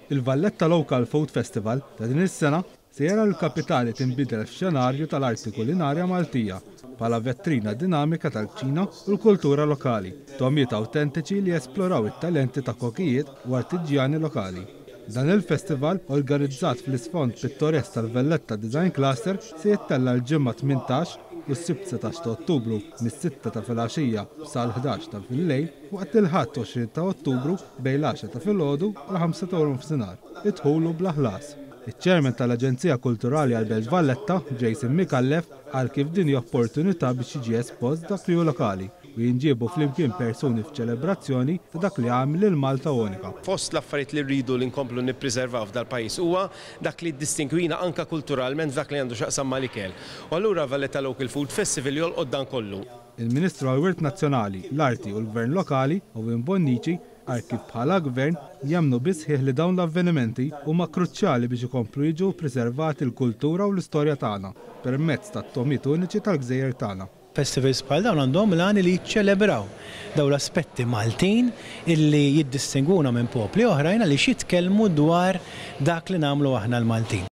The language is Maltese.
Il-Valletta Local Food Festival ta' din is-sena se jara l-kapitali tinbidel f'xenarju tal-arti kulinarja Maltija bħala vetrina dinamika tal-kċina u l-kultura lokali, togħmiet awtentiċi li jesploraw it-talenti ta' kokijiet u artiġjani lokali. Dan il-festival, organizzat fl-isfond pittoresk tal-Valletta Design Cluster, se jittella' l-Ġimgħa 18 u s-Sibt 19 ta' Ottubru mis-6 ta' filgħaxija sal-11 ta' fil-lejl, waqt il-Ħadd 20 ta' Ottubru bejn l-10 ta' filgħodu u l-5 ta' waranofsinhar. Id-dħul hu bla ħlas. Iċ-Chairman tal-Aġenzija Kulturali għall-Belt Valletta, Jason Micallef, qal kif din hi opportunità biex jiġi espost dak li hu lokali u jinġiebu flimkien persuni f'ċelebrazzjoni ta' dak li għamel lil Malta unika. Fost l-affarijiet li rridu li nkomplu nippriservaw f'dal-pajjiż huwa dak li jiddistingwina anke kulturalment f'dak li għandu x'jaqsam mal-ikel. U allura Valletta Local Food Festival jolqot dan kollu. Il-Ministru għall-Wirt Nazzjonali, l-Arti u l-Gvern Lokali, Owen Bonnici, qal kif bħala Gvern jemmnu bis-sħiħ li dawn l-avvenimenti huma kruċjali biex ikomplu jiġu ppriservati l-kultura u l-istorja tagħna permezz tat-togħmiet uniċi tal-gżejjer tagħna. Festivals bħal dawn għandhom l-għan li jiċċelebraw dawn l-aspetti Maltin illi jiddistingwuna minn popli oħrajn għaliex jitkellmu dwar dak li nagħmlu aħna l-Maltin.